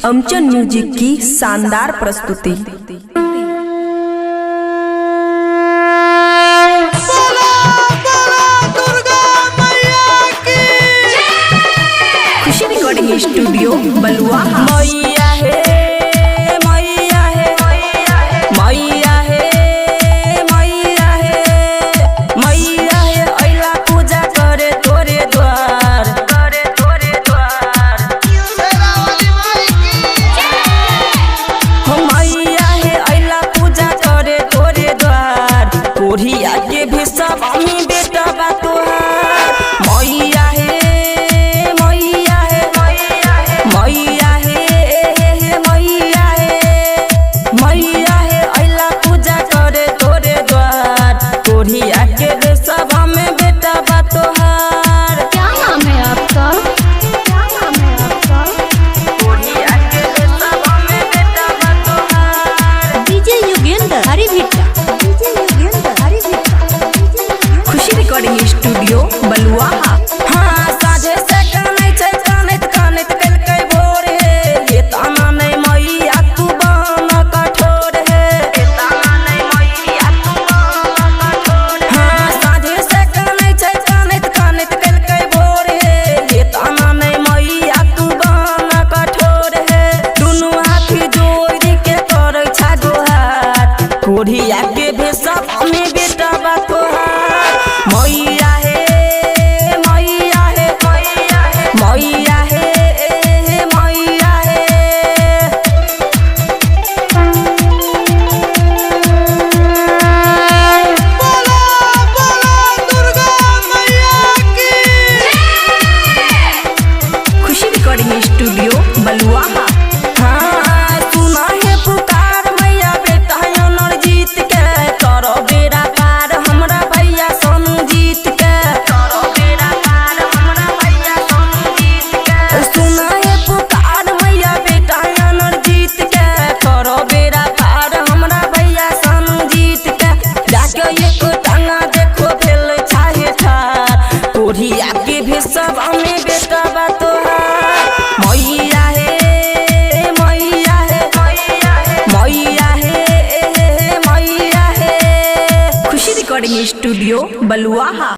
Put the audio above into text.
अमचन music की शानदार प्रस्तुति। बोला बोला दुर्गा मैया की। खुशी रिकॉर्डिंग स्टूडियो बलुआहा। मैया हे, मैया हे, मैया हे, मैया हे, मैया हे, अइला पूजा करे तोरे द्वार, करे तोरे द्वार। शेरावाली माई की। हो मैया हे, अइला पूजा करे तोरे द्वार, कोढ़िया के भी सब अमी बेटा बा तोहार। मैया हे, मैया हे, मैया हे, मैया हे, मैया हे, अइला पूजा करे तोरे द्वार, कोढ़िया के भी सब हमें बेटा बा तोहार। क्या नाम है आपका? क्या नाम है आपका? कोढ़िया के भी सब हमें बेटा बा तोहार। डीजे योगेंद्र हरी भिट्टा, डीजे योगेंद्र हरी भिट्टा, डीजे योगेंद्र। खुशी रिकॉर्डिंग स्टूडियो बलुआहा। हाँ, साझे से कानै छै, कानैत कानैत केलकै भोर हे। हे ताना नै मैया तू बन कठोर हे। हे ताना नै मैया तू बन कठोर। हाँ, साझे से कानै छै, कानैत कानैत केलकै भोर हे। हे ताना नै मैया तू बन कठोर हे। दुनू हाथी जोड़ि के करै छा गोहार, कोढ़िया के भेषा में बेटा बा तोहार। मैया हे, मैया हे, मैया हे, मैया हे, मैया हे। बोला बोला दुर्गा मैया की। खुशी रिकॉर्डिंग स्टूडियो बलुआहा। हाँ, सुना हे पुकार मैया बेटा अनर्जीत के, करो बेड़ा पार हमरा भैया सोनू जीत के, करो बेड़ा पार हमरा भैया सोनू जीत के। सुना हे पुकार मैया बेटा अनर्जीत के, करो बेड़ा पार हमरा भैया सोनू जीत के। जाके एक टांगा देखो भेल छाहे ठार, कोढ़िया के भी सब हमें बेटा बा तोहार। मैया हे, मैया हे, मैया हे, मैया हे। खुशी रिकॉर्डिंग स्टूडियो बलुआहा।